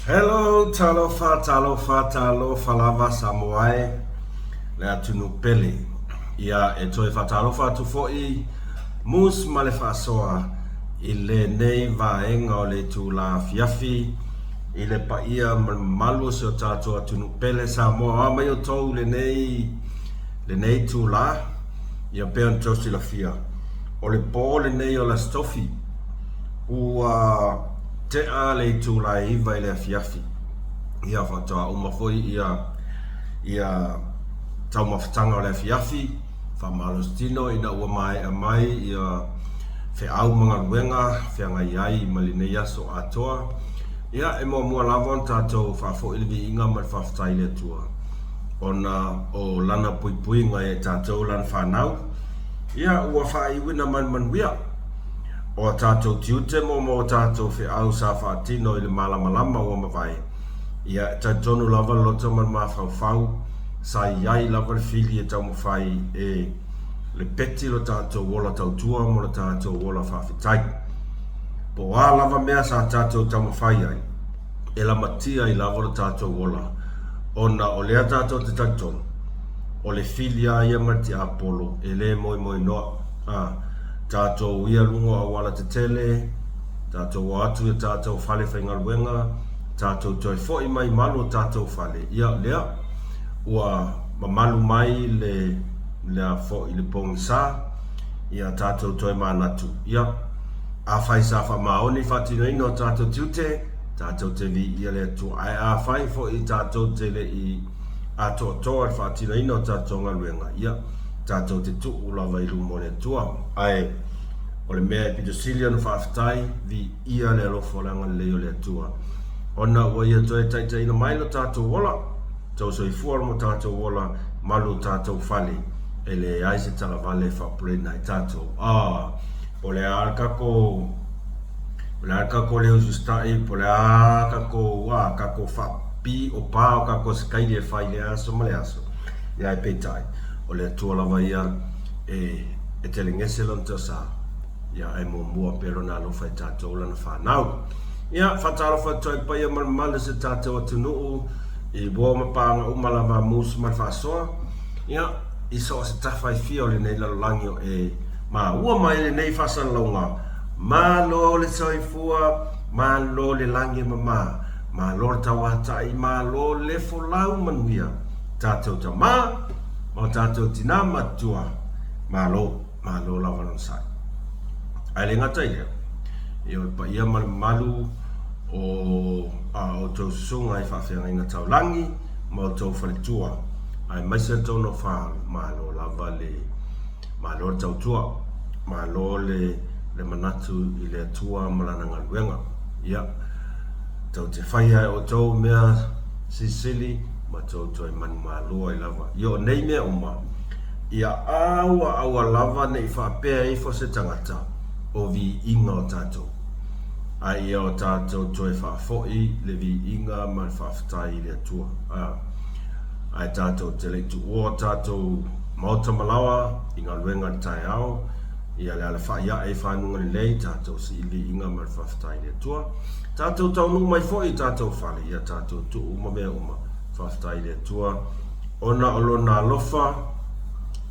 Hello, talofa, talofa, talofa lava Samoa e, le atunuu pele. Ia, e toe faatalofa atu foi Moose ma le faasoa i lenei vaega o le itula afiafi i le paia ma le mamalu o si o tatou atunuu pele Samoa. O a mai outou i lenei, lenei itula, ia pei ona outou silafia, o le po lenei o le Aso Tofi, ua tea le itula e 9 i le afiafi, ia faatoa uma foi ia ia taumafataga o le afiafi, faamalositino ina ua maea mai ia feau ma galuega feagai ai ma lenei aso atoa. Ia e muamua lava ona tatou faafoi le viiga ma le faafetai i le Atua ona o Lana puipuiga ia i tatou Lana fanau, ia ua faaiuina mai le manuia. O a tatou tiute mo mo tatou feau sa faatino i le malamalama ua mavae, ia e talitonu lava le loto ma le mafaufau sa i ai lava le fili e taumafai e lepeti lo tatou ola tautua mo lo tatou ola faafetai. Po o a lava mea sa tatou taumafai ai, e lamatia ai lava lo tatou ola ona o lea tatou te talitonu o le fili a ia ma le tiapolo e le moemoenoa. A tatou ia luga o auala tetele, tatou o atu i o tatou fale faigaluega, tatou toe foi mai malu o tatou fale, ia lea ua mamalu mai le lea foi le pogisa, ia tatou toe manatu, ia afai sa faamaoni faatinoina o tatou tiute, tatou te viia le Atua, ae afai foi tatou te le i atoatoa le faatinoina o tatou galuega, ia tatou te tuu lava i luma o le Atua. Ae o le mea e pito sili ona faafetai, viia le alofa o le agalelei o le Atua, ona ua Ia toe taitaiina mai lo tatou ola, tou soifua ma tatou ola, malu o tatou fale, e leai se talavale e faapuleina ai tatou. Ah, po o le a le tatou, po o le a le tatou le ususita'i, po o le a tatou, ah, tatou faapiopā o tatou sikaili e fai i lea aso ma le aso, ia ae peitai, o le Atua lava ia e e telegese lona tausa, ia ae muamua pea lona alofa i tatou lana fanau. Ia, faatalofa atu ai le paia ma le mamalu o si o tatou atunuu i uo ma paaga uma lava a Moose ma le Faasoa, ia, i so o se tafa e fia o lenei lalolagi o e maua mai lenei faasalalauga. Malo le soifua, malo le lagi e mama, malo le tauatai, malo le folau manuia. Tatou tama ma o tatou tina matutua, malo, malo lava le onosai. Ae le gata i lea, ia o le paia ma le mamalu o a outou susuga i faafeagaiga taulagi ma outou faletua, aemaise le tou nofo-a-alo, malo lava le, malo le tautua, malo le, le manatu i le Atua ma Lana galuega. Ia, tou te faia e outou mea silisili ma tou toe manumalo ai lava. Ia o nei mea uma, ia aua aua lava ne i faapea ifo se tagata o viiga o tatou, a ia o tatou toe faafoi le viiga ma le faafetai i le Atua. A, ae tatou te le i tuua o tatou maota ma laoa i galuega i le taeao, ia le alafai ae i fanuga lelei, tatou sii le viiga ma le faafetai i le Atua. Tatou taunuu mai foi i tatou fale, ia tatou tuu uma mea uma, faafetai i le Atua, ona o Lona alofa,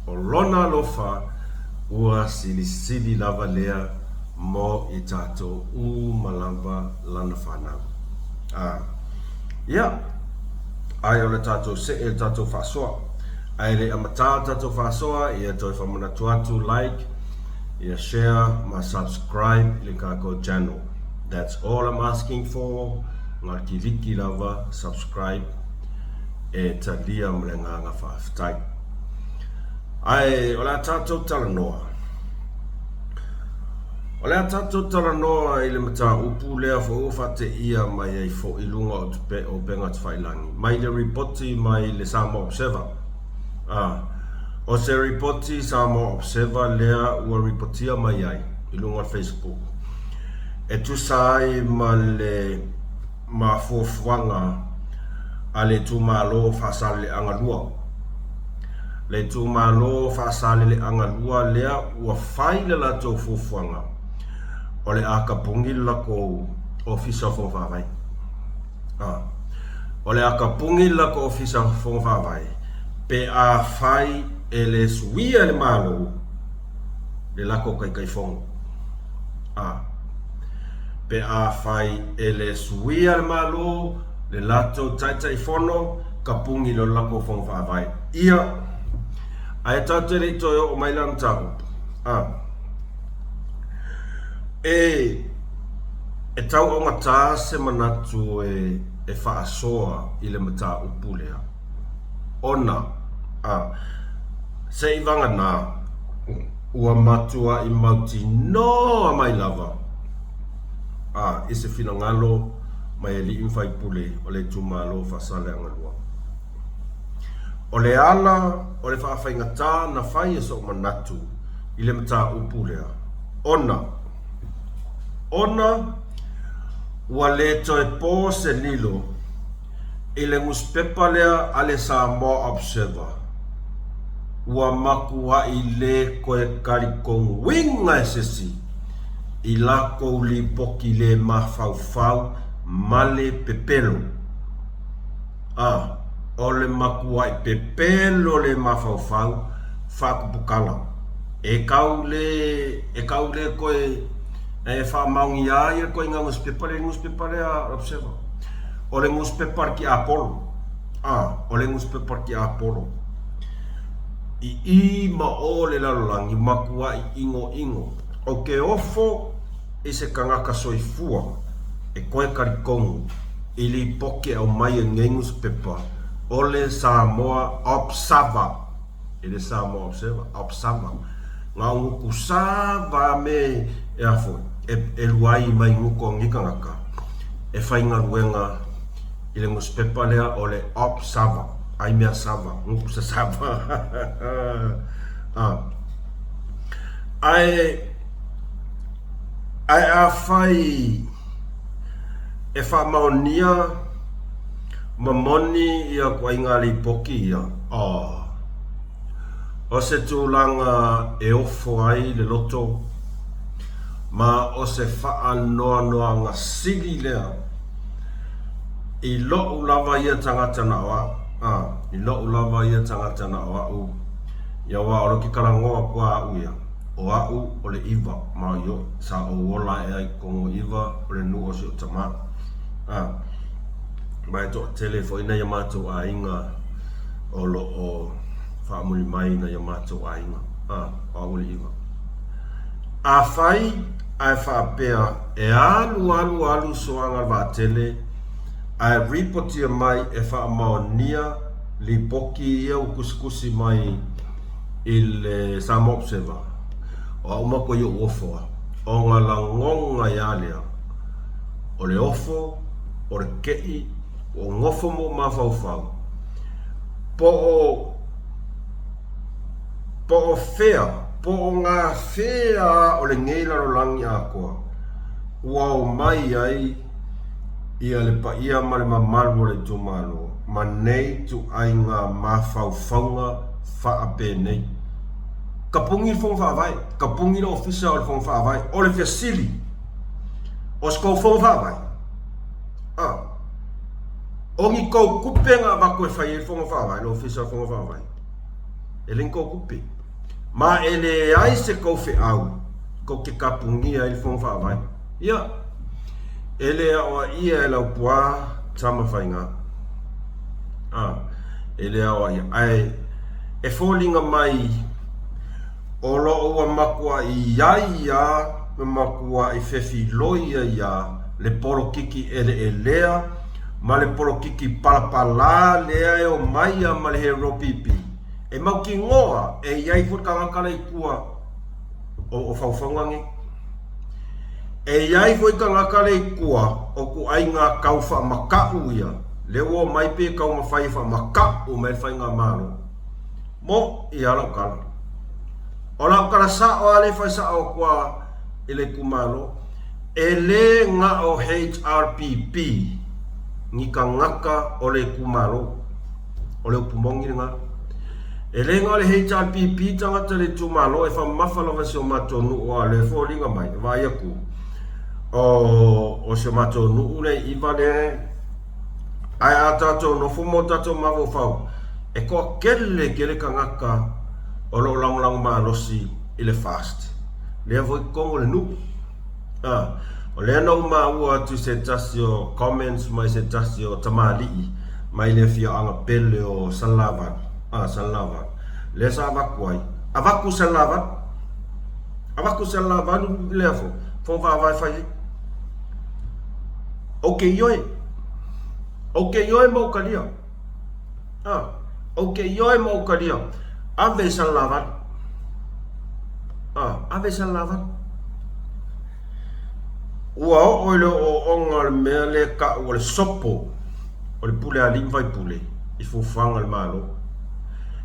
o Lona alofa ua silisili lava lea mo i tatou uma lava Lana fanau. A, ia, ae o le tatou see le tatou faasoa. Ae le amata le tatou faasoa, ia toe faamanatu atu, like, ia share ma subscribe i le tatou channel. That's all I'm asking for, na kiliki lava subscribe e talia ma le agaga faafetai. Ae o le a tatou talanoa. O le a tatou talanoa i le mataupu lea foi ua faateia mai ai foi i luga o tupe o upega tafailangi mai le ripoti mai le Samoa Observer. Ah, o se ripoti Samoa Observer lea ua ripotia mai ai i luga o le Facebook e tusa ai ma le mafuafuaga a le itumalo Faasaleleaga 2. Le itumalo Faasaleleaga 2 lea ua fai le latou fuafuaga o le a tapuni le latou Ofisa o Fono Faavae. A. O le a kapugi le latou Ofisa Fono Faavae pe afai e le suia e le Malo le latou Taitaifono. A. Pe afai e le suia e le Malo le latou Taitaifono, kapugi loa le latou Fono Faavae. Ia, ae tatou te le i toe oo mai la mataupu. A. E E tau augata se manatu e faasoa i le mataupu lea, ona a se i vagana ua matuai mautinoa mai lava a i se finagalo mai alii ma faipule o le itumalo o Faasaleleaga 2. O le ala o le faafaigata na fai e so'u manatu i le mataupu lea, ona Ona ua le toe po se lilo i le nusipepa lea a le Samoa Observer, ua matuai le toe talitonuina e sesi i latou lipoti le mafaufau ma le pepelo. A, o le matuai pepelo le mafaufau faatuputala. E tau le, e tau le toe e faamaonia ai le ituaiga nusipepa lea i le nusipepa lea Observer. O le nusipepa a le tiapolo. A, o le nusipepa a le tiapolo. I i ma o le lalolagi, matuai inoino. Ou te ofo i se tagata soifua e toe talitonu i lipoti e aumai e lenei nusipepa o le Samoa Observer. E le Samoa Observer, Observer. Na o gutu sava me e a foi, e, e luai mai gutu o nei tagata e faigaluega i le nusipepa lea o le Observer. Ai mea sava, gutu sasava. Ah. Ae, ae afai e faamaonia ma moni ia ituaiga lipoti ia, oh, o se tulaga e ofo ai le loto ma o se faanoanoaga sili lea i lo'u lava ia tagata na o a'u, ah, i lo'u lava ia tagata na o a'u, ia aua o lea ou te talanoa atu a a'u ia, o a'u o le iva maoioi, sa ou ola ae ai i totonu o iva o le nuu o si ou tamā. A, ma e toatele foi nai o matou aiga o lo o faamuli mai nai o matou aiga. A, o a'u o le iva. Afai ae faapea e alu alu alu soaga le vaatele ae ripotia mai e faamaonia lipoti ia ua tusitusi mai i le Samoa Observer, o a'u matou i o'u ofo a, ona lagona ai a lea, o le ofo, o le ke'i, ua ou nofo ma ou mafaufau, po o, po o fea, po o ngā fea o lenei lalolagi atoa ua omai ai ia le paia ma le mamalu o le itumalo ma nei ituaiga mafaufauga faapenei. Kapuni le Fono Faavae, kapuni le Ofisa o le Fono Faavae. O le fesili, o se tou Fono Faavae? A. O ni tou tupe na avatu e fai ai le Fono Faavae, le Ofisa o le Fono Faavae? E le ni tou tupe. Ma e leai se tou feau tou te kapunia ai le Fono Faavae. Ia, e le aoaia e Laupua Tamafaigā. A, e le aoaia. Ae e foliga mai o lo o ua matuai i ai a ma matuai fefiloi ai a le polokiki eleelea ma le polokiki palapalā lea e omai a ma le HRPP e mautinoa e i ai foi le tagata la i tua o faufauga nei. E i ai foi tagata le i tua o ituaiga tau faamata'u ia, lea ua omai pe taumafai e faamata'u mai le faigamalo. Mo ia lau tala. O lau tala sa'o lava lea e fai sa'o atu a i le itumalo, e le na o HRPP ni tagata o le itumalo. O le upu moni lena. E le na o le HRPP tagata le itumalo e faamamafa lava i si o matou nuu a o lea e foliga mai e vaai atu o, o si o matou nuu lea i Iva lea Ae a tatou nofo ma o tatou mafaufau, e toatele tele tagata o lo o lagolago malosi i le FAST. Lea foi i totonu o le nuu. A, o lea na ou maua atu i se tasi o comments mai se tasi o tamalii mai le afioaga pele o Salelavalu, a, Salelavalu, lea sa avatu ai, avatu i Salelavalu, avatu i Salelavalu lea foi, fono faavae fai ai. Ou te ioe, ou te ioe ma ou talia. A, ou te ioe ma ou talia, ave i Salelavalu. A, ave i Salelavalu. Ua oo i le ooooga o le mea lea e tau o le sopo o le pule a alii ma faipule i fuafuaga a le Malo.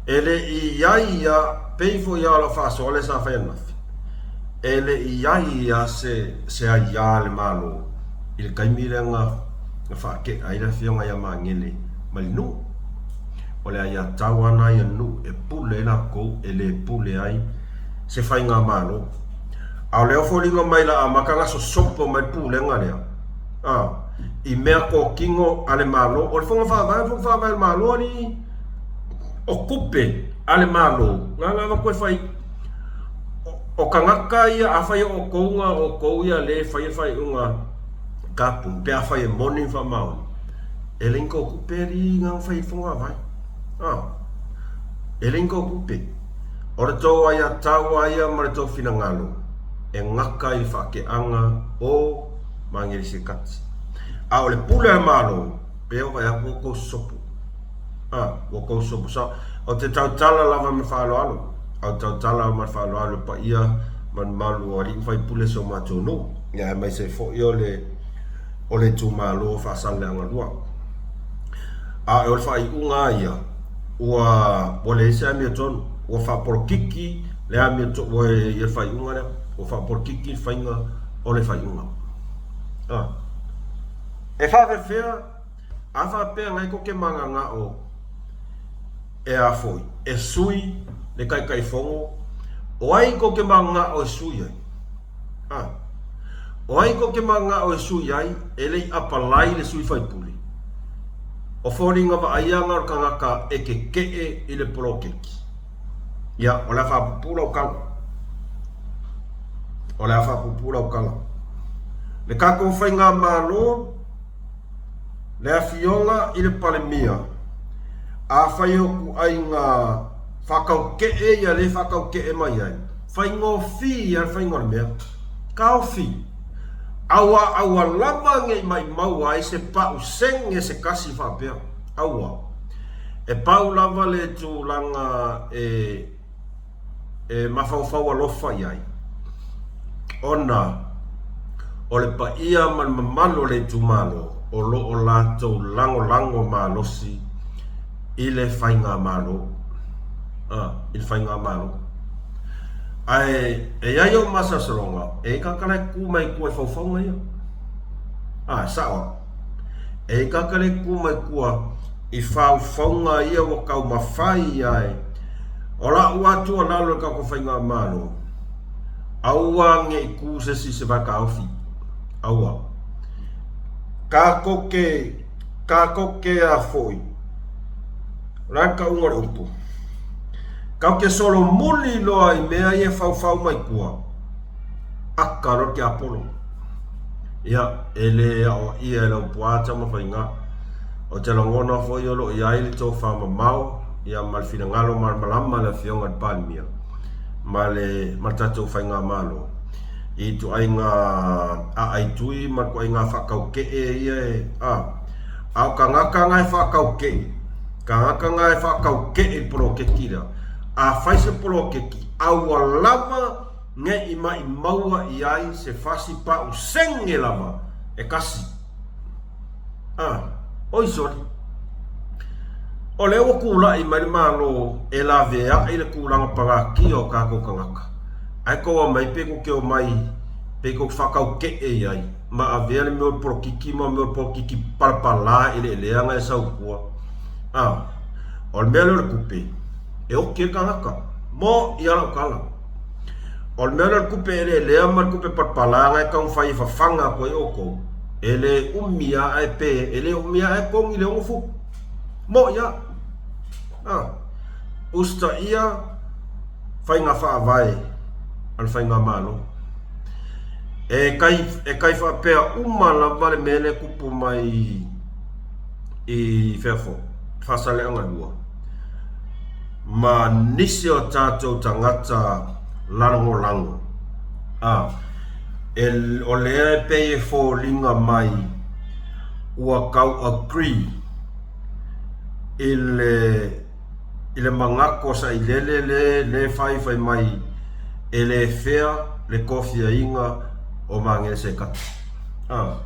E le i i ai a, pei foi lava o lau faasoa lea sa fai ananafi, e le i i ai a se, se aiā a le Malo i le taimi lea na faatea ai le afioga ia Magele mai le nuu. O le aiatau lava lena ia nuu e pule ai latou e le pule ai se faigamalo. A o lea ua foliga mai la amata ona sosopo mai le pulega lea a, i mea totino a le Malo. O le Fono Faavae, o le Fono Faavae a le Malo alii, o tupe a le Malo na na avatu e fai. O tagata ia, afai o outou na o outou ia lea e faia le faaiuga kapu, pe afai e moni ma faamaoni, e le ni tou tupe alii na na fai ai le Fono Faavae. A, e le ni tou tupe. O le tou aiatau lava ia ma le tou finagalo e gata i le faateaga o Magele Sekati. A o le pule a le Malo, pei ua vaai atu ua tou sopo. A, ua tou sopo sao. Ou te tautala lava ma le faaaloalo. Ou te tautala lava ma le faaaloalo i le paia ma le mamalu o alii ma faipule o si o matou nuu, ia aemaise ai foi o le o le itumalo o Faasaleleaga 2. A o le faaiuga lava ia, ua ua leai se amiotonu, ua faapolokiki le amiotonu, ua i le faaiuga lea, ua faapolokiki le faiga o le faaiuga. A. E faafefea, a faapea ngai tou te mananao e a foi, e sui le Taitaifono, o ai tou te mananao e sui ai? A. O ai tou te mananao e sui ai e le i apalai le sui faipule? O foliga vaaia na o le tagata e keke'e i le poloketi. Ia, o le a faapuupuu lau tala. O le a faapuupuu lau tala. Le tatou faigamalo, le Afioga i le Palemia, afai o ituaiga faataute'e ia lea e faataute'e mai ai, Faigofie lava le faiga o le mea. Taofi. Aua aua lava ne i maimau ai se pau sene se tasi faapea. Aua. E pau lava le tulaga e, e mafaufau alofa i ai, ona o le paia ma le mamalu o le itumalo o lo o latou lagolago malosi i le faigamalo. A, i le faigamalo. Ae e i ai ou masalosaloga, e i ai tagata la e tu mai tua i faufauga ia. A, e sao lava. E i ai tagata la e tu mai tua i faufauga ia ua taumafai ai. O lau lava tuualalo i le tatou faigamalo, aua ne i tu se isi i se vaetaofi. Aua. Tatou te, tatou te a foi, o le a le tauga o le upu? Tatou te solomuli loa i mea ia e faufau mai tua, aka loa le tiapolo. Ia, e le aoaia e Laupua Tamafaiga. Ou te lagona foi o lo o i ai le tofamamao ia ma le finagalo malamalama a le Afioga i le Palemia ma le ma le tatou faigamalo i ituaiga aai tui ma ituaiga faataukee ia e a a o tagata na e faataukee Tagata na e faatauke'e i le poloketi lea. A fai se poloketi, aua lava ne i maʻimaua i ai se fasi pa'u sene lava e kasi. A, oi soli. O lea ua tula'i mai le Malo e lavea'i le tulaga pagatia o tatou tagata. Ae tou aumai pe tou te omai pe tou te faatauke'e i ai ma avea le mea o le polokiki ma mea o le polokiki palapala eleelea na e sau i tua. A, o le mea lea o le tupe, e oti ai le tagata. Mo i a lau tala. O le mea lea o le tupe eleelea ma le tupe palapala na e taumafai e fafaga atu ai outou, E le umi lava ae pe, e le umi lava ae kogi le 6 futu. Mo'i lava. A. Usitaia faiga faavae a le faigamalo. E kai, e kai faapea uma lava le mea lea e tupu mai i fea foi, Faasaleleaga 2, ma nisi o tatou tagata lagolago, a, e, o lea e pei e foliga mai ua tau agree i le i le manatu o Sailele le le fai fai mai e le fea le tofiaina o Magele Sekati. A,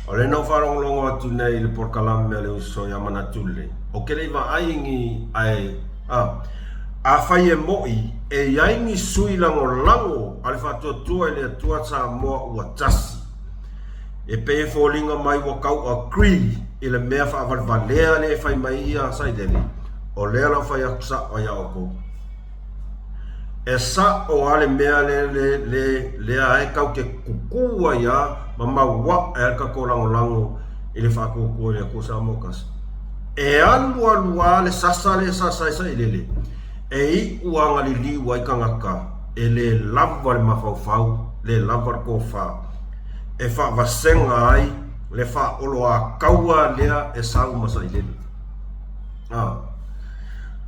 o lea na ou faalogologo atu nei i le polokalame a le uso ia Manatule, ou te le i vaai ni ae, a, afai e mo'i e i ai ni sui lagolago a le Faatuatua i le Atua Samoa ua tasi, E pei e foliga mai ua tau agree i le mea faavalevalea lea e fai mai ia Sailele, o lea la ua fai atu sa'o ia outou. E sa'o a le mea le, le, le, lea e tau te kukū ai a ma maua'e ai le tatou lagolago i le faatuatua i le Atua Samoa Tasi. E alu alu a le sasa lea e sasa ai Sailele, e iu a na liliu ai tagata e le lava le mafaufau, le lava le tofa. e faavasega ai le faaoloataua lea e sau ma Sailele. A,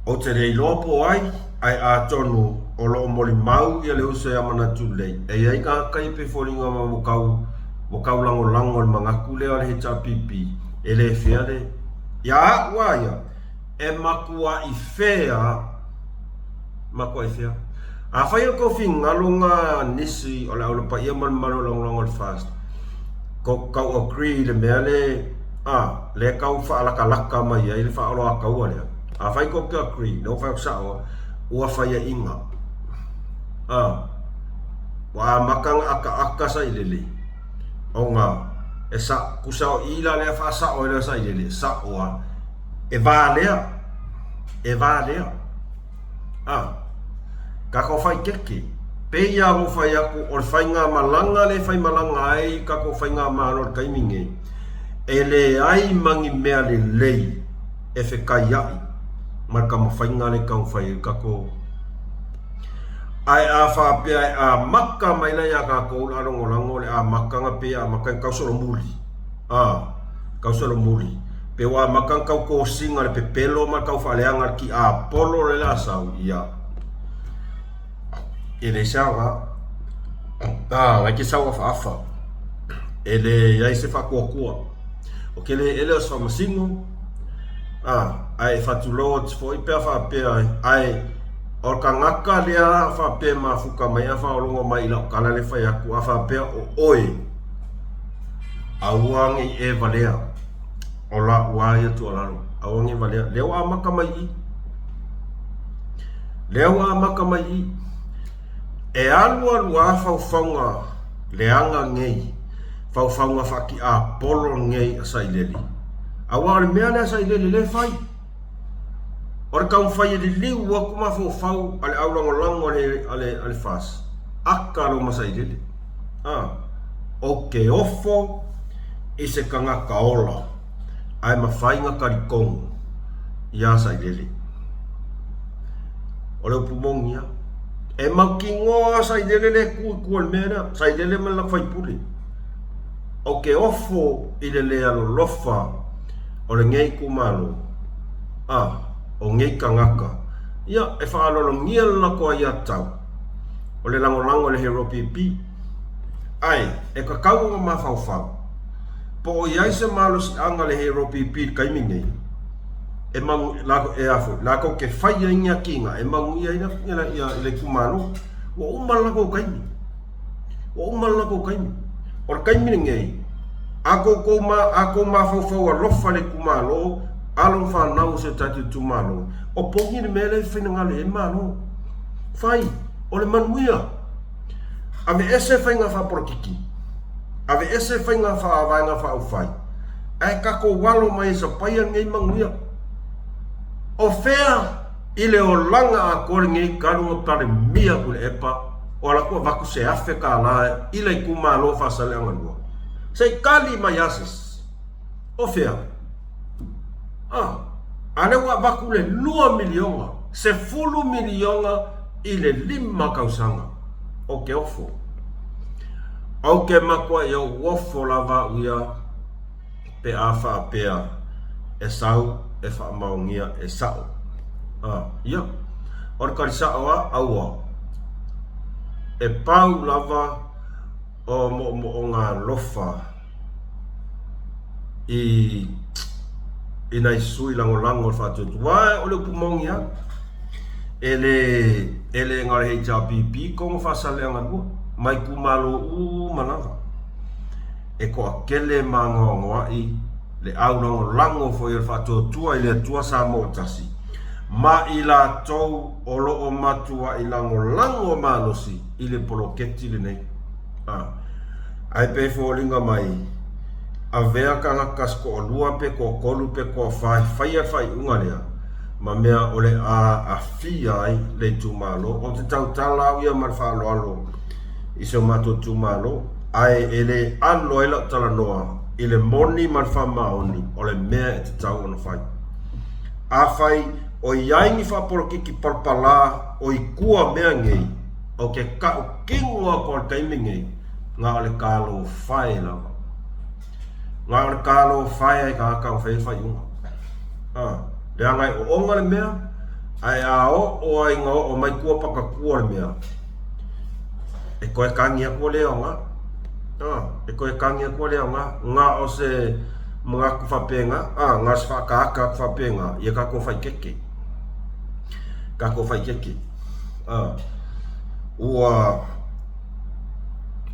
ou te le iloa po o ai, ae atonu o lo o molimau ia le uso ia Manatulei, e i ai tagata ia pei foliga mai ua tau, ua tau lagolago i le manatu lea o le HRPP, e le fea le, ia a'u a ia, e matua'i fea Matuai fea. Afai o tou finagalo na nisi o le aulapaia ma le mamalu o lagolago o le FAST, tou tau agree i le mea le a, lea tau faalakalaka mai ai le faaoloataua lea. Afai tou te agree, lea ua fai atu sao a, ua faiaina. A, ua amata ona akaaka sailele ona e sa, tusa o i la lea faasao ai lea sailele, sao a, e valea, e valea. A, tatou faitete, pei lava ona ou fai atu, o le faigamalaga lea e faimalaga ai tatou faigamalo i le taimi lenei, e leai ma ni mea lelei e fetaiai ma le taumafaiga lea e taumafai ai tatou. Ae a faapea e amata mai la ia tatou le alogolago le amataga pei e amata ona tau solomuli, a, tau solomuli, Pe ua amata ona tau kosiga le pepelo ma le tau faaleaga le tiapolo le la sau, ia, e leai se aoga. A, na te sau afaafa, e leai se faatuatua. O ke le ele o se faamasino, a, ae e faatulou atu foi pe a faapea, ae o le tagata lea faapea e mafuta mai a faaologo mai i lau tala lea e fai atu, a faapea o oe, aua ne i e valea. O la'u a ia tuualalo, aua ne i valea. Lea ua amata mai i i. Lea ua amata mai i i. E alu alu a faufauga leaga nei, faufauga faatiapolo nei a Sailele. Aua o le mea lea a Sailele lea e fai. O le taumafai e liliu atu mafaufau a le aulagolago a le, a le, a le FAS, aka lou masailele. A, ou te ofo i se tagata ola, ae mafai na talitonu iā Sailele. O le upu moni lava. E mautinoa lava Sailele lea e tu i tua i le mea lea, Sailele ma le latou faipule. Ou te ofo i le le alolofa o lenei itumalo, a, o nei tagata, ia, e faaaloalogia le latou aiatatau, o le lagolago i le Hero PP. Ae, e tatau ona mafaufau, po o i ai se malosiaga a le Hero PP i le taimi nei, e magu, la, e a foi, latou te fai ai ni atiga e manuia ai le, ia, le itumalo. Ua uma le latou taimi. Ua uma le latou taimi. O le taimi lenei, a tou ma, a tou mafaufau alofa i le itumalo, alo ma fanau o si o tatou itumalo, o pogi le mea lea e finagalo i ai le Malo. Fai, o le manuia. Aveese faiga faapolokiki, aveese faiga faavaega faaupufai, ae tatou alo mai e sapaia lenei manuia. O fea i le olaga atoa lenei talu ona Palemia Tuilaepa o ala atu avatu se $1000 i le itumalo o Faasaleleaga 2? Se i kali mai lava se isi. O fea? A, a lea ua avatu le $2 miliona, $10 miliona i le 5 tausaga. Ou te ofo. Ou te matuai ou ofo lava au ia pe a faapea e sau e faamaonia e sa'o. A, ia, o le tali sa'o lava, aua. E pau lava o moomooga alofa i i nai sui lagolago o le faatuatua. Aua o le upu moni lava, e le e le na o le HRPP koga faasaleaga lua, ma itumalo uma lava. E toatele ma anoanoai le au lagolago foi o le faatuatua i le Atua Samoa ua tasi, ma i latou o lo o matuai lagolago malosi i le poloketi lenei. A. Ae pe foliga mai, avea tagata se toalua pe toatolu pe toafa e faia le faaiuga lea, ma mea o le a aafia ai le itumalo. Ou te tautala au ia ma le faaaloalo i si o matou itumalo, ae e le alo ai lau talanoa i le moni ma le faamaoni o le mea e tatau ona fai. Afai o i ai ni faapolokiki palapala o i tua mea nei, Ou te tautino atu i le taimi nei, na o le talofa e lava. Na o le talofa e ai tagata na fai ai faaiuga. A, leaga e oona le mea, ae a oo lava ina oo mai tua patatua le mea, e toe tagi atu ua le aoga. A, e toe tagi atu ua le aoga. Na o se manatu faapena, a, na o se faaataata atu faapena, ia tatou faaeteete. Tatou faaeteete. Ua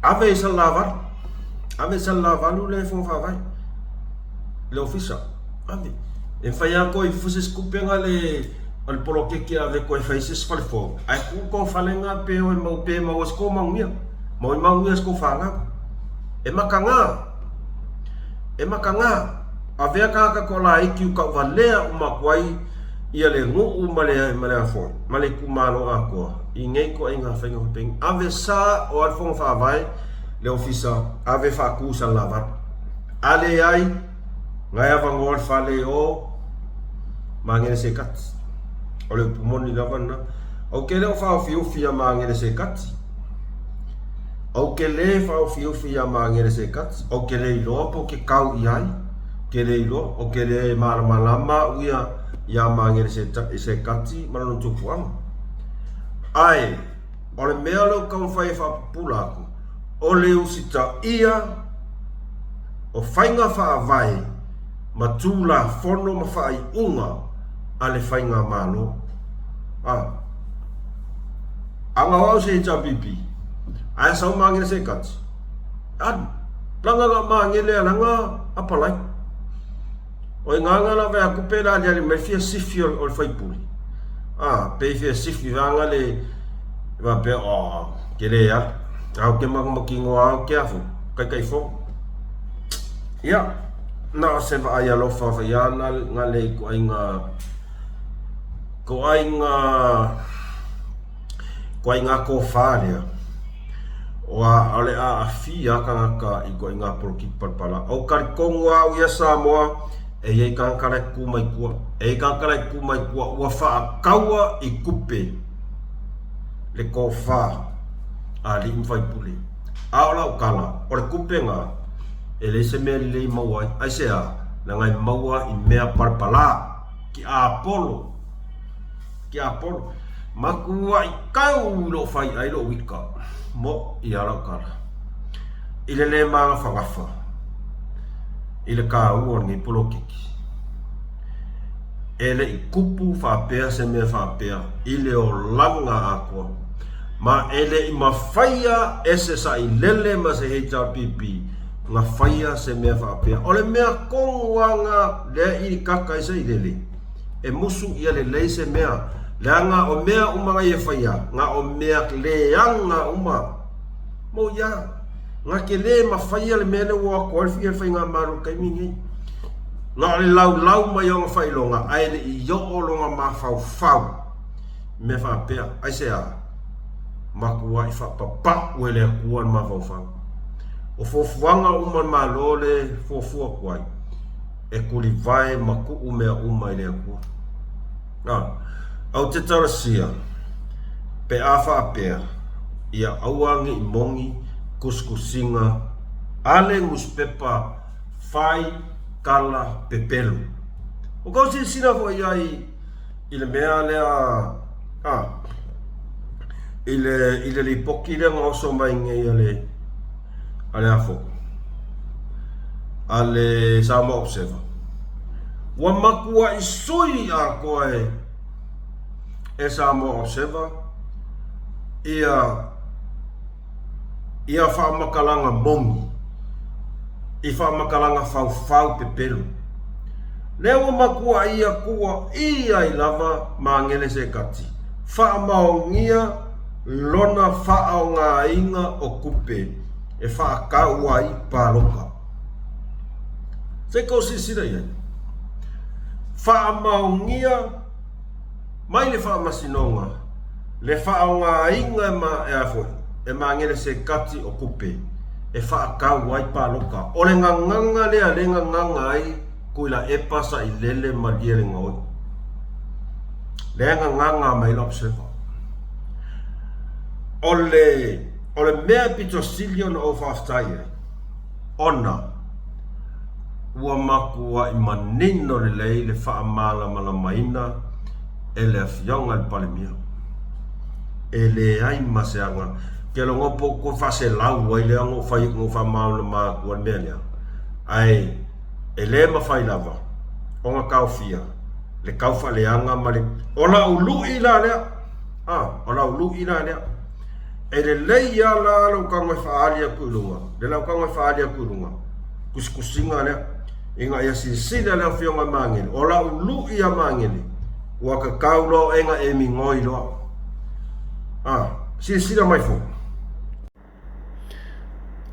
ave i Salelavalu, ave i Salelavalu le fono faavae, le ofisa, ave. E mafai lava ona toe ifo se isi tupe na le o le poloketi e ave toe fai se isi fale fou, ae tuu tou fale na pe o e mau pe maua ai se tou manuia, maua ai manuia si tou fanau. E mataga, e mataga, avea tagata toalaiti ua tauvalea uma atu ai ia le nuu ma le ma le afo ma le itumalo atoa i nei ituaiga faiga faapeni. Ave sa o a le Fono Faavae le Ofisa, ave faatu i Salelavalu. A leai, na e avanoa le fale o Magele Sekati. O le upu moni lava lena. Ou te le o faaofiufi ia Magele Sekati. Ou te le faaofiufi ia Magele Sekati. Ou te le iloa po o te kau i ai. Te le iloa, ou te le malamalama au ia iā Magele Sekati ma lona tupuaga. Ae, o le mea lea ou taumafai e faapupula atu, o le usitaia o faiga faavae ma tulafono ma faaiuga a le faigamalo. A, a na o au se HRPP, ae sau Magele Sekati, alu, laga na Magele a laga apalai. O i ngā ngā lava aku pe la aliali mai fia sifi o le faipule. A, pe i fia sifi vanga le va pe o ke le alu. Au ke makumakino au ke afu, kai kai fo. Ia, na o se vaai alofa fai a na ngā le ko ai ngā ko ai ngā ko ai ngā kōwhā lea. Ua ʻaʻole aafia kanaka i ikoaiga polokiki palapala. ʻO ka kalikongo au ia Samoa, e iai kanaka la e ku mai kua. E iai kanaka la e ku mai kua, ua faakaua i kupe le kofa a alii ma faipule. A o lau kala, o le kupe ga, e leai se mea lelei maua ai. Aisea? Leaga e maua i mea palapala, ki apolo. Tiapolo. Makuaʻi kau i lou fai ai lou ika mo ia lau kala. I le le magafagafa i le kāua o lenei polokiki. E le i kupu faapea se mea faapea i le olaga atoa. Ma e le i mafaia e se sailele ma se HRPP na faia se mea faapea. O le mea tonu lava na lea i kaka ai sailele. E musu ia lelei se mea, leaga o mea uma na ia faia, na o mea leaga uma. Mo ia, na te le mafaia le mea lea ua o atu ai le faigamalo i le taimi lenei. Na o le laulau mai o ona faailoga, ae le i oo lona mafaufau i mea faapea. Aisea? Matuai faapapau e le Atua le mafaufau. O fuafuaga uma a le Malo lea e fuafua atu ai, e tulivae ma tuu mea uma i le Atua. A, ou te talosia, pe a faapea, ia aua ne i moni tusitusiga a le nusipepa fai tala pepelo. Ua tou silasila foi i ai i le mea lea a, i le, i le lipoti lea na oso mai nei a le, a le a foi, a le Samoa Observer. Ua matuai sui atoa e, e Samoa Observer ia ia faamatalaga moni i faamatalaga faufau pepelo. Lea ua matuai ia tuuaia ai lava Magele Sekati, faamaonia lona faaaogaina o tupe e faatau ai palota. Se i tou silasila i ai. Faamaonia mai le Faamasinoga le faaaogaina e ma, e a foi, e Magele Sekati o tupe e faatau ai palota. O le gagana lea le gagana ai Tuilaepa Sailele Malielegaoi. Lea e gagana mai le Observer. O le, o le mea e pito sili ona ou faafetai ai, ona ua matuai manino lelei le faamalamalamaina e le Afioga i le Palemia. E leai ma se aga. Ou te iloa po o toe faaselau ai lea ona ou fai atu, ona ou faamalamalama atu ai le mea lea. Ae e le mafai lava ona taofia le taufaaleaga ma le... O lau lui la lea, a, o lau lui la lea. E lelei lava la lou tago e faaali atu i luga, le lau tago e faaali atu i luga, tusitusiga lea, ina ia silasila le Afioga i Magele, o lau lui ia Magele, ua tatau loa oe na e migoi loa. A, silasila mai foi.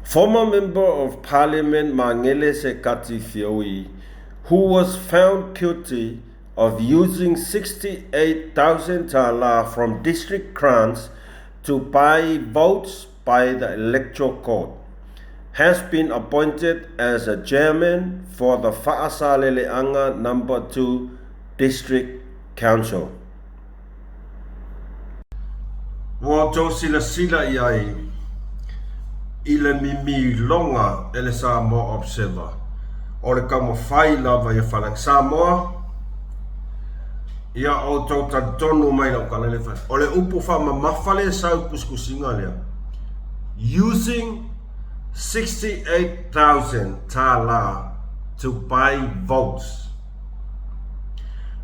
Former Member of Parliament Magele Sekati Fioi, who was found guilty of using 68,000 tala from district grants to buy votes by the Electoral Court, has been appointed as a chairman for the Faasaleleaga Number 2 District Council. Ua outou silasila i ai i le mimiloga e le Samoa Observer o le taumafai lava ia Falang Samoa ia outou talitonu mai lau tala lea fai. O le upu faamamafa lea e sau i tusitusiga lea, using 68,000 tala to buy votes.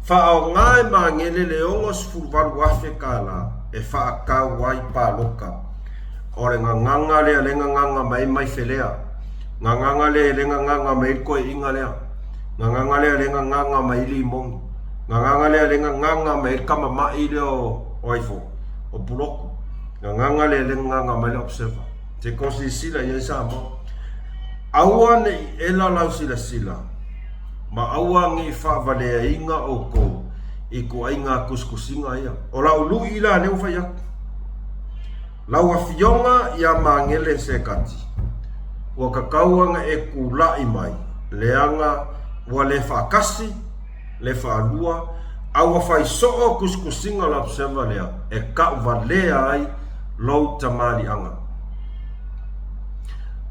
Faaaoga e Magele le $68,000 tala e faatau ai palota. O le gagana lea le gagana mai ai Maifelea. Gagana lea le gagana mai ai le toeaiina lea. Gagana lea le gagana mai ai Limoni. Gagana lea le gagana mai ai le tama ma'i lea o ai foi, o Pulotu. Gagana lea le gagana mai ai le Observer. Se i silasila i ai Samoa. Aua ne i ela lau silasila, ma aua ne i faavaleaina outou i ituaiga tusitusiga ia. O lau lui la lea ua fai atu. Lau Afioga ia Magele Sekati, ua tatau ona e tulai mai, leaga ua le faatasi, le faalua, a ua fai soo tusitusiga o le Observer lea e tauvalea ai lou tamaliiaga.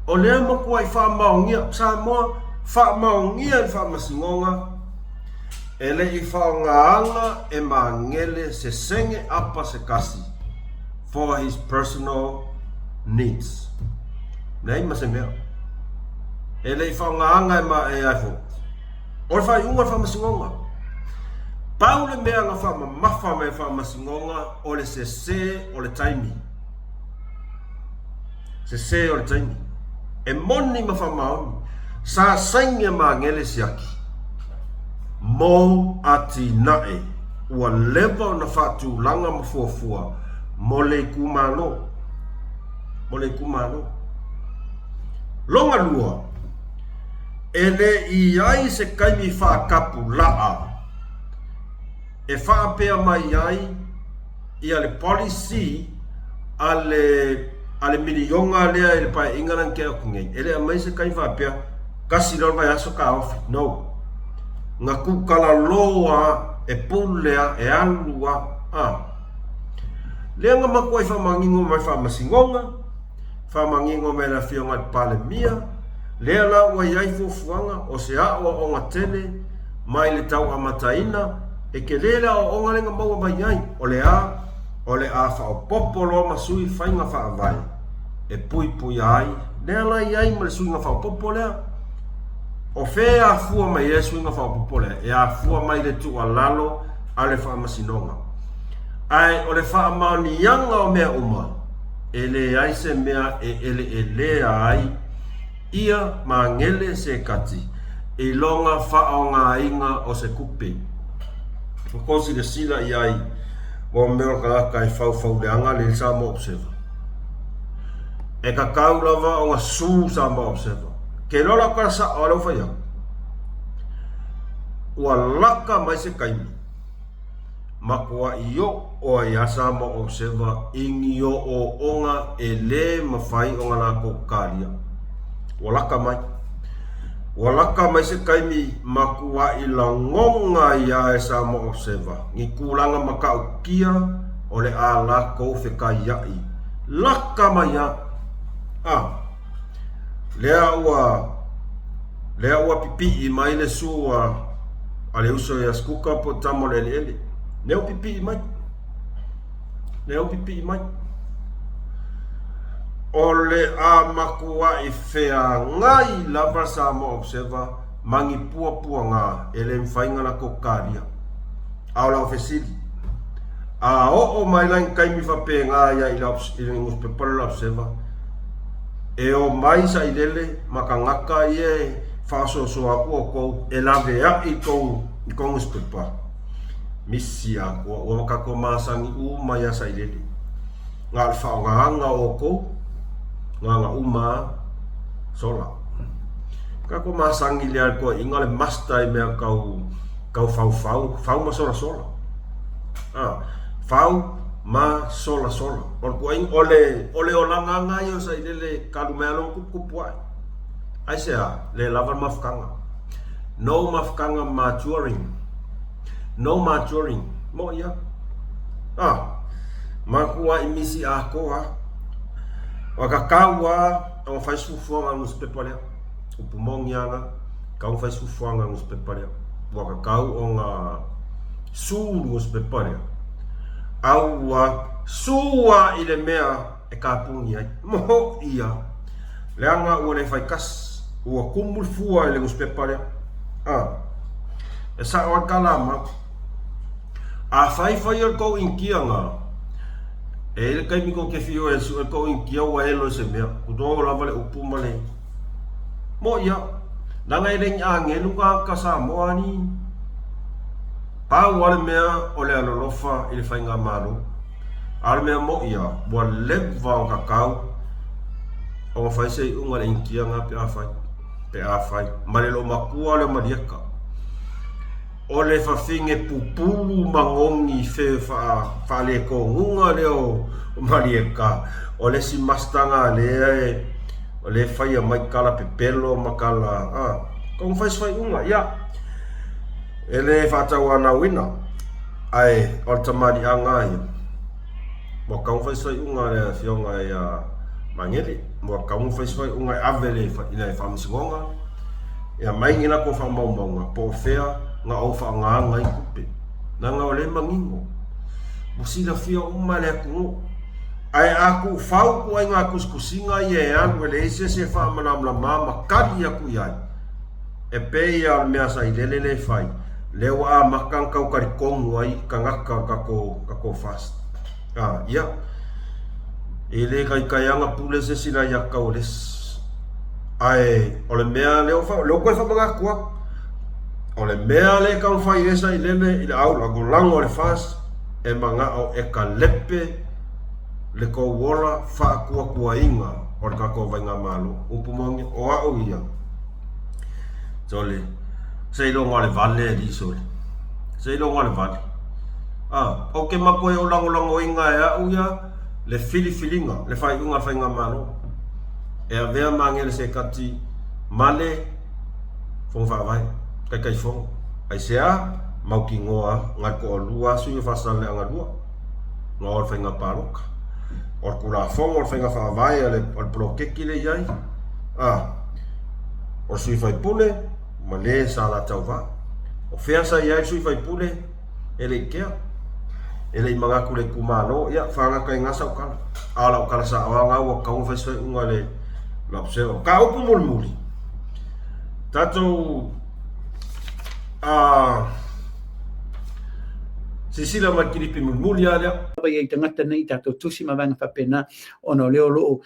O lea matuai faamaonia, Samoa, faamaonia i le Faamasinoga, e le i faaaogaina e Magele se sene apa se kasi for his personal needs. Leai ma se mea. E le i faaaogaina e ma, e ai foi. O le faaiuga o le Faamasinoga. Pau le mea na faamamafa mai e le Faamasinoga o le sese o le taimi. Sese o le taimi. E moni ma faamaoni. Sa saini e Magele siaki mo atinae ua leva ona faatulaga ma fuafua mo le itumalo. Mo le itumalo. Lona lua, e le i ai se taimi faatapulaa e faapea mai ai ia le policy a le A le miliona lea i le paeaiga lea na tea atu nei, e le aumai se taimi faapea, tasi loa le vaiaso taofi. No. Na tuutalaloa lava, e pule lava, e alu lava. A. Lea na matuai faamanino mai Faamasinoga, faamanino mai e le Afioga i le Palemia, lea la ua i ai fuafuaga o se aoaoga tele mai le tau amataina, e tele le aoaoga lea na maua mai ai, o le a? O le a faaopoopo loa ma sui faiga faavae e puipuia ai, lea la e i ai ma le suiga faaopoopo lea. O fea e afua mai ai le suiga faaopoopo lea? E afua mai le tuualalo a le Faamasinoga. Ae o le faamaoniaga o mea uma, e leai se mea e eleelea ai ia Magele Sekati i lona faaaogaina o se tupe. Ua tou silasila i ai mo mea o le tagata e faufauleaga le Samoa Observer. E tatau lava ona su Samoa Observer. Ke iloa lau tala sao a lea ua fai atu. Ua laka mai se taimi matuai oo ai lava Samoa Observer i ni ooooga e le mafai ona latou talia. Ua laka mai. Ua laka mai se taimi matuai lagona ai lava e Samoa Observer ni tulaga matautia o le a latou fetaiai. Laka mai lava. A. Lea ua lea ua pipii mai le su a a le uso ia Skuka po o tama o le eleele. Lea ua pipii mai. Lea ua pipii mai. O le a matuai feagai lava Samoa Observer ma ni puapuaga e le mafai ona latou talia. A o lau fesili, a oo mai la i taimi faapena ia i le nusipepa lea o le Observer, e omai sailele ma tagata ia e faasoasoa atu outou e laveai i tou nusipepa? Misi atoa, ua tatou masani uma ia sailele. Na o le faaaogaina o outou, na ona uma lava, sola. Tatou masani lea i le toeaiina le master i mea tau tau faufau, fau ma solasola. A, fau ma solasola. O le toeaiina, o le, o le olaga lena ia o sailele talu mai lava lona tuputupu ae. Aisea? Le lava le mafutaga. No mafutaga maturing. No maturing. Moʻi lava. A, matuai misi atoa lava. Ua tatau lava ona fai se fuafuaga a le nusipepa lea. Upu moni lava lena, tatau ona fai se fuafuaga a le nusipepa lea. Ua tatau ona su le nusipepa lea, a ua su lava i le mea e kapuni ai. Moʻi lava, leaga ua le fai kasi, ua tumu le fua i le nusipepa lea. A, e sao ai le tala a Mau. Afai fai o le tou initia na, e i ai le taimi tou te fiu e sue tou initia ua elo i se mea, kuto lava le upu ma le moʻi a. Leaga e le ni agelu tagata Samoa alii. Pau lava le mea o le alolofa i le faigamalo. A o le mea moʻi a, ua leva ona tatau ona fai se iuga i le initia na pe afai, pe afai ma le loomatua lea o Malieka. O le fafine pupulu magogi fe faaletonuga lea o Malieka, o le isi mastaga lea e o lea e faia mai tala pepelo ma tala a taumafai se faaiuga. Ia, e le faatauanauina, ae o le tamaliiaga lava ia, ua tatau ona fai se faaiuga a le Afioga ia Magele, ua tatau ona fai se faaiuga e ave i le Faamasinoga, e aumai ni latou faamaumauga po o fea na ou faaaogaina ai tupe, leaga o lea e manino, ua silafia uma e le atunuu. Ae a tuufau ituaiga tusitusiga ia e alu e leai se isi e faamalamalama ma tali atu i ai, e pei lava o le mea sa i lele lea e fai, lea ua amata ona tau talitonu ai tagata o le tatou, tatou FAST. A, ia, e le taitai lava ona pule se isi i le aiatatau a le isi. Ae o le mea lea ua, lea ua toe faamanatu atu, o le mea lea e taumafai ai Sailele i le aulagolago a le FAST, e manao e kalepe le tou ola faatuatuaina o le tatou Vaigamalo. Upu moni, o au ia, sole, seiloga o le vale alii sole, seiloga o le vale. A, ou te matua ou lagolagoina e au ia. Le filifiliga, le faaiuga a le Faigamalo e avea ma Agele Sekati ma le Fono Faavae, Taitaifono. Aisea? Mautinoa na le toalua sui o Faasaleleaga 2 na o le faiga palota. O le Tulafono o le Faiga Faavae a le poloketi lea e i ai, a, o le sui faipule ma le sa la tauva. O fea sa i ai le sui faipule? E le i kea. E le i manatu le itumalo, ia faagata i ina sau tala. A o lau tala sao lava lena ua tatau ona fai se faaiuga a le Observer. Mataupu mulimuli, tatou a silasila mai i le kilipi mulimuli lava lea. Lava i ai tagata nei i tatou tusi ma vaega faapena ona o lea o lo o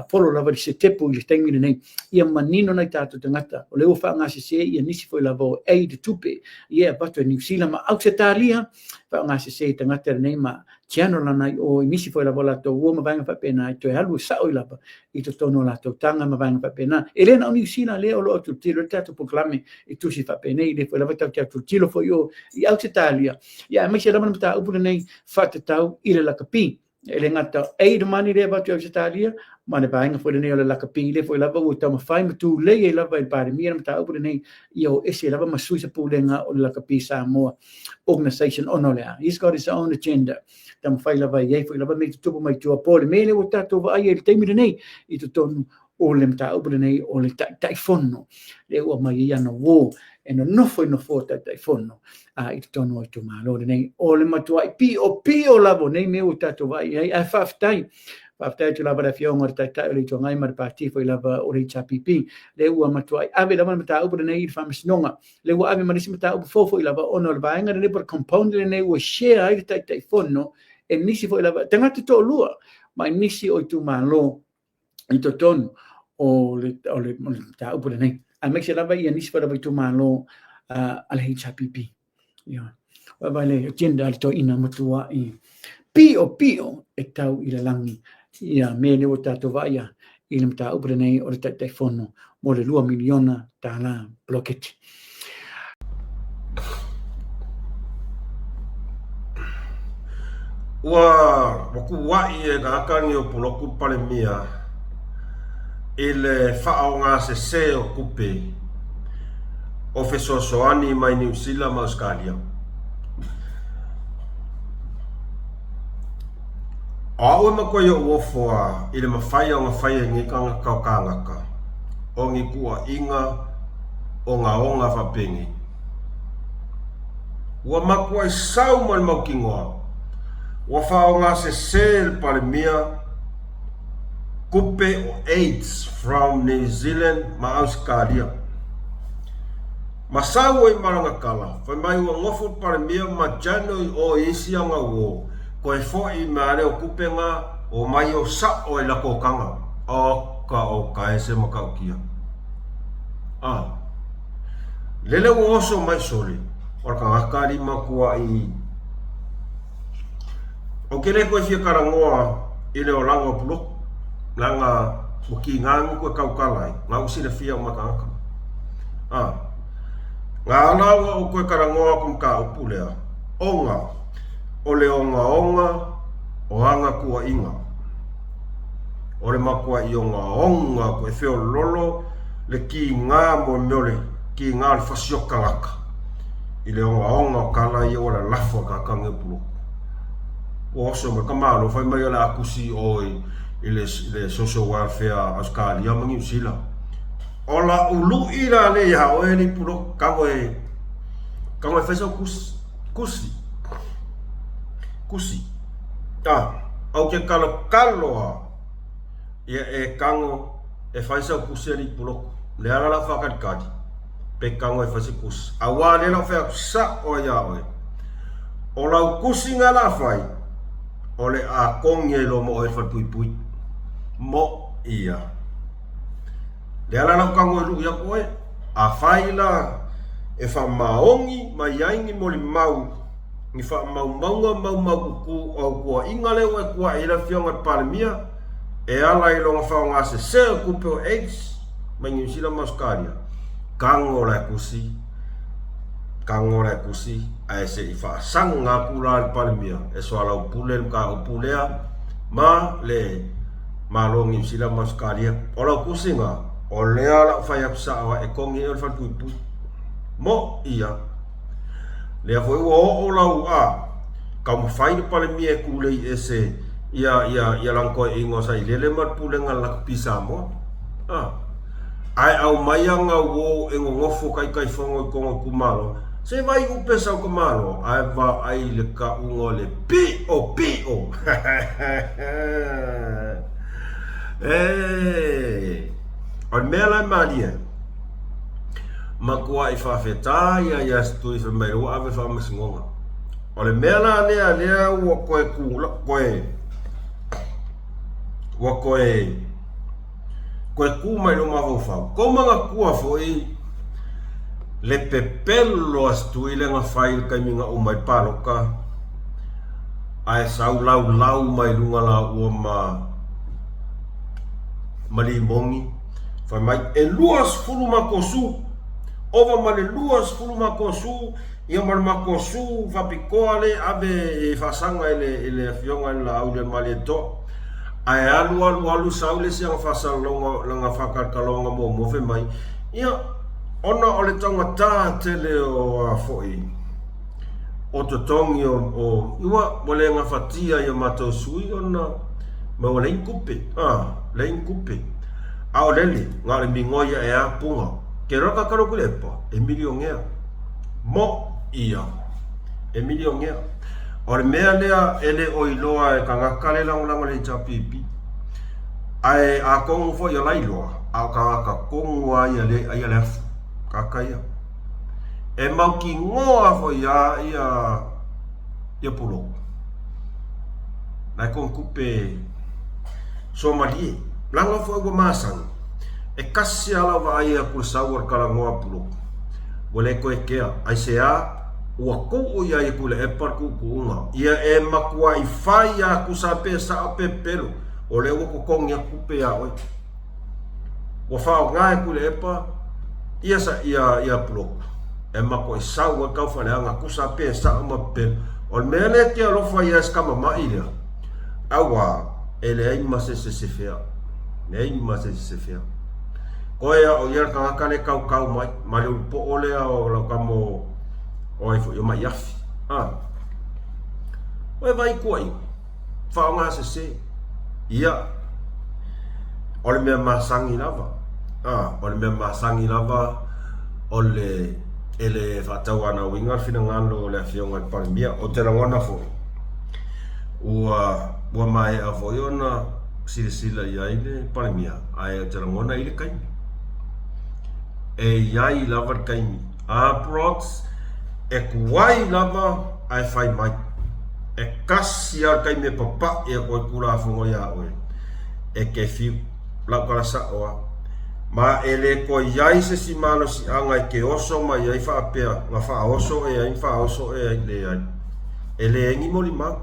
follow lava i le setepu i le taimi lenei ia manino nai tatou tagata o lea ua faaaogasese ia nisi foi lava o aid tupe ia e avatu e Niu Sila ma Ausetalia faaaogasese i tagata lenei ma channel ana i o i nisi foi lava o latou uo ma vaega faapena e toe alu e sao i lava i totonu o latou taga ma vaega faapena. E le na o Niu Sila lea o lo o autilotilo ai le tatou polokalame i tusi faapenei, lea foi lava tatou te autilotilo foi i o i Ausetalia, ia aemaise lava le mataupu lenei faatatau i le lakapi. E le gata aid money lea e avatu i Ausetalia, ma le vaega foi lenei o le lakapi, lea foi lava ua taumafai ma tulei ai lava e le Palemia le mataupu lenei, ia o ese lava ma sui se pulega o le lakapi Samoa Organization ona o le a? He's got his own agenda. Taumafai lava e i ai foi lava mea e tutupu mai tua po o le mea lea ua tatou vaai ai i le taimi lenei i totonu o le mataupu lenei o le Taitaifono lea ua aumai ai ana uo e nonofo i nofoa Taitaifono i totonu o itumalo lenei. O le matuai piopio lava o nei mea ua tatou vaai i ai, ae faafetai. Faafetai atu lava i le Afioga i le Taitai o le Itu Agai ma le Pati foi lava o le HRPP, lea ua matuai ave lava le mataupu lenei i le Faamasinoga, lea ua ave ma le isi mataupu fou foi lava ona o le vaega lenei po o le component lenei ua share ai le Taitaifono e nisi foi lava tagata toalua mai nisi o itumalo i totonu o le mataupu lenei, aemaise lava ia nisi foi lava itumalo a le HRPP. Ia, vaai le agenda a le toeaina matuai piopio e tau i le lagi ia mea lea ua tatou vaaia i le mataupu lenei o le Taitaifono mo le $2 miliona poloketi. Ua tuua'i e tagata nei o Pulotu le Palemia i le faaaogasese o tupe o fesoasoani mai Niu Sila ma Ausetalia. O au e matua i o'u ofo a i le mafai ona fai e nei tagata o kānaka o ni tuua'iga ogaoga faapenei. Ua matuai sau ma le mautinoa, ua faaaogasese le Palemia tupe o aids from New Zealand ma Ausetalia. Ma sau ai ma lana tala, fai mai ua nofo le Palemia ma Jano i o i isi aga uo, toe fo'i mea lea o tupe na omai o sa'o ai latou taga. Oka oka e se matautia. A. Lele ua oso mai sole, o le tagata alii matua i. Ou te le toe fia talanoa i le olaga o Pulotu, leaga ua tiga nuku e tautala ai, na ua silafia uma e tagata. A. Na ala ona ou toe talanoa atu i le mataupu lea, ona o le ogaoga o ana tuuaiga. O le matuai ogaoga atu e feololo le tiga mo le mea o le tiga o le fasi o tagata i le ogaoga o tala ia ua lalafo e tagata nei o Pulotu. Ua oso mai ka Malo fai mai o le a tusi ʻoe i le Social Welfare a Ausetalia ma Niu Sila. O la'u lu'i la lea iā ʻoe alii Pulotu, tago e tago e fai sau tusi, tusi, tusi. A, ou te talotalo lava ia e tago e fai sau tusi alii Pulotu. O le ala lau faatalitali pe tago e fai se tusi. Aua lea lau fai atu sa'o ai iā ʻoe, o lau tusi na la fai, o le a togi ai loa ma ʻoe i le falepuipui. Moʻi ia. Le ala lau tago e luʻi aku ʻoe, afai la e faamaoni mai ai ni molimau, ni faamaumauga maumaututu o au tuuaiga lea ua e tuuai ai le Afioga i le Palemia e ala i lona faaaogasese o tupe o AIDS mai Niu Sila ma Ausetalia, tago la e tusi, tago la e tusi, ae se i faasaga atu la i le Palemia e soalaupule le mataupu lea. Ma le Malo o Niu Sila ma Ausetalia. O lau tusiga, o lea la u fai atu sao ai, e togi ea le falepuipui. Mo ia. Lea foi ua oo lau a, taumafai le Palemia e tulei ese ia, ia, ia lana toeaiina o Sailele ma le Pulega a le Lakapi Samoa. A. Ae aumai ana uo e nonofo taitaifono i totonu o itumalo, se vai upe sau tamaloa, ae vaai i le tauga o le pio pio. E, o le mea la e malie ai, matuai faafetai ia ia Setui fai mai ua ave faamasinoga. O le mea la lea lea ua toe tula, toe, ua toe Toe tu mai lou mafaufau. Tou manatua foi le pepelo a Setui lea na fai i le taimi na uma ai le palota ae sau laulau mai luga laua ma ma Limoni fai mai e 20 matou su ova ma le 20 matou su ia ma le matou su faapitoa lea ave e faasaga i le i le afioga i le Laaulialemalietoa. Ae alu alu alu sau le isi ana faasalalauga lana faatalatalanoaga muamua fai mai, ia, ona o le taugata tele o a foi o totogi o, o ua, ua le gafatia i o matou sui ona ma ua leai ni tupe, a, leai ni tupe. A o lele, na o le migoi ae a puna. Ke loa tatalo atu i le epa, e milionea. Mo ia, e milionea. O le mea lea e le o iloa e tagata le lagolago i le HRPP. Ae atonu foi o la iloa, a o tagata tonu lava ia lea e aia le afu, tagata ia. E mautinoa foi lava ia ia Pulou. La e konutupe suamalie. Leaga foi ua masani, e kasi lava lau vaai atu i le sau o le talanoa a Pulou. Ua le toe kea. Aisea? Ua tuu ia i Tuilaepa le tuutuuga. Ia e matuai fai atu sa pe sao pe pepelo, o lea ua totogi atu tupe ia oe. Ua faaaoga e Tuilaepa ia sa ia ia Puloku e matuai sau ai taufaaleaga tusa pe sao ma pepelo. O le mea lea e te alofa ia se tama mai lea, auā e leai ma se sesefea. Leai ma se sesefea. Koe a o ia le tagata lea e tautau mai ma le ulupoo lea o lau tama o o ai foi o Maiafi. A. Oe vai kuai, faaaoga sese. Ia, o le mea masani lava. A, o le mea masani lava o le e le faatauanauina le finagalo o le afioga i le Palemia. Ou te lagona foi, ua, ua maea foi ona silasila i ai le Palemia, ae ou te lagona e i ai le taimi. E i ai lava le taimi. A Prods, e tuai lava ae fai mai. E kasi lava le taimi e papaʻi atu ai Tulafono iā oe, e te fiu. Lau tala sao lava. Ma e le toe i ai se isi malosiaga e te oso mai ai faapea, na faaoso e ai, na faaoso e ai, leai. E leai ni molimau.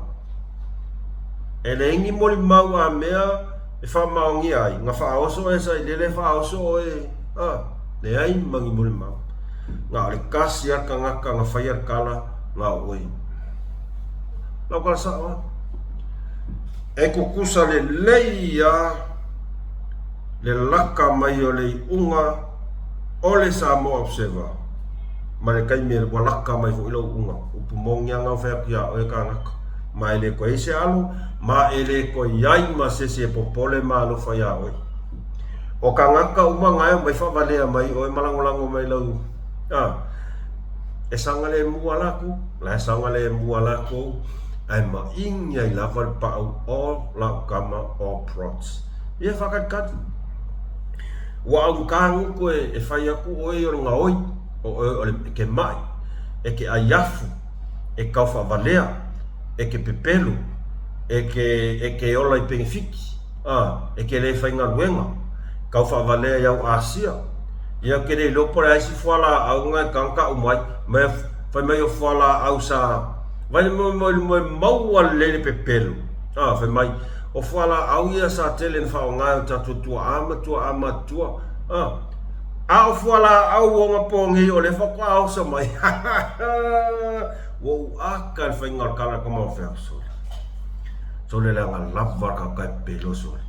E leai ni molimau a mea e faamaonia ai, na faaoso oe sailele, faaoso oe, a, leai ma ni molimau. Na o le kasi lava le tagata na faia le tala, na o oe. Lau tala sao lava. E tutusa lelei lava le laka mai o le iuga o le Samoa Observer ma le taimi ua laka mai foi lou iuga. Upu moni lava na fai atu ia oe kānaka. Ma e le toe i ai se alo, ma e le toe i ai ma se isi e popole ma alofa iā oe. O kānaka uma na e omai faavalea mai oe ma lagolago mai lau, a, e saogalemu lava latou, la e saogalemu lava latou, ae maini ai lava le paau o lau tama o Prots. Ia faatalitali. Ua augata gutu e fai atu oe o le gaoi, o oe o le e ke mai, e ke ai afu, e kau faavalea, e ke pepelo, e ke e ke ola i penefiti, a, e ke le faigaluega, kau faavalea i au Asia. Ia ou te le iloa po o le a isi fualaau na e tatau ona tau mai, ma fai mai o fualaau sa vai le moe moe maua lelei le pepelo, a, fai mai o fualaau ia sa tele na faaaoga e o tatou tuaa ma tuaa matutua, a. A o fualaau ogapo nei o lea faatoa oso mai. Ua ou aka i le faiga o le tala tama o feau. Sole. Sole leaga lava le tagata e pepelo sole.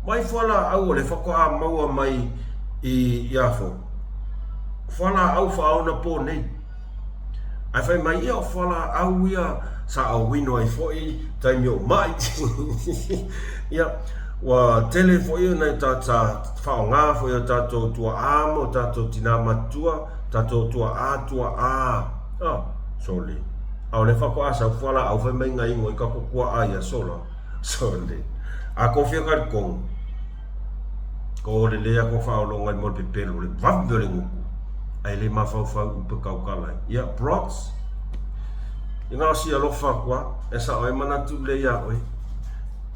Mai fualaau o le faatoa maua mai i afo. Fualaau faaonapo nei. Ae fai mai ia o fualaau ia sa auino ai foi taimi o mai. Ia, ua tele foi nai sa faaaoga foi o tatou tuaa ma o tatou tinā matutua, tatou tuaa, tuaa, ah, sole. A o lea faatoa sau fualaau fai mai na inu ai tatou tuaa i aso la. Sole. A ko fia talitonu, ko lelei a ko faaologa i mo le pepelo, le vave o le gutu, ae le mafaufau upu e tautala ai. Ia, Brods, i na o si alofa atu a, e sao ai manatu lelei ia oe.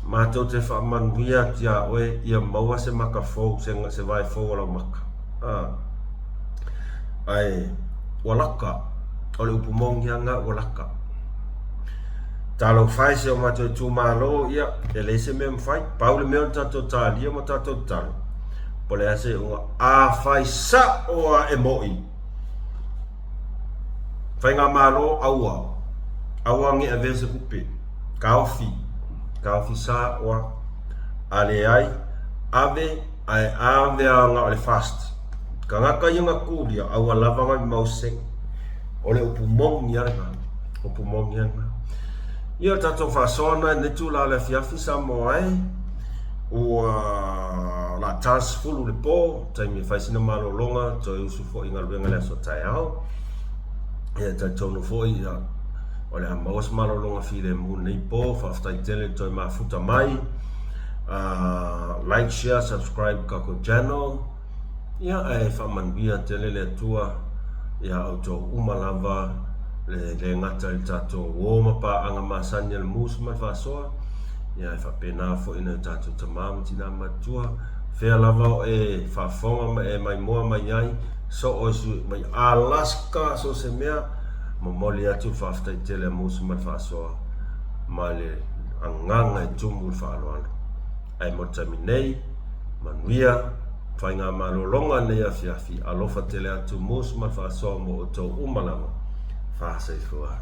Matou te faamanuia atu iā oe ia maua se maka fou, se, se vae fou o lau maka. Ah. Ae, ua laka. O le upu moni lava lena, ua laka. Talofa e si o matou itumalo, ia, e leai se mea e mafai. Pau le mea o le tatou talia ma tatou tatalo, po o le a se iuga. Afai sao lava e mo'i, Faigamalo, aua, aua ne i avea se tupe, taofi, taofi sao lava. A leai, ave, ae ave lava na o le fast. Tagata ia na tulia, aua lava na mau sene. O le upu moni lava lena. Upu moni lava lena. Ia, o le tatou faasoa lena i lenei itula o le afiafi Samoa e. Ua la ta 10 le po, taimi e fai sina malologa, toe usu foi i galuega i le aso taeao. Ia, e talitonu foi, ia, o le a maua se malologa filemu i lenei po. Faafetai tele le toe mafuta mai. Uh, like, share, subscribe tatou channel. Ia, ae faamanuia tele le Atua iā outou uma lava, le le gata i le tatou uo ma paaga masani a le Moose ma le Faasoa, ia ae faapena foi i nai o tatou tama ma tina matutua, fea lava o e faafofoga ma e maimoa mai ai, soo i su, mai Alaska, so o se mea, momoli atu le faafetai tele a Moose ma le Faasoa ma le agaga e tumu i le faaaloalo. Ae mo le taimi nei, manuia faigamalologa lenei afiafi, alofa tele atu Moose ma le Faasoa mo outou uma lava. Faasoifua.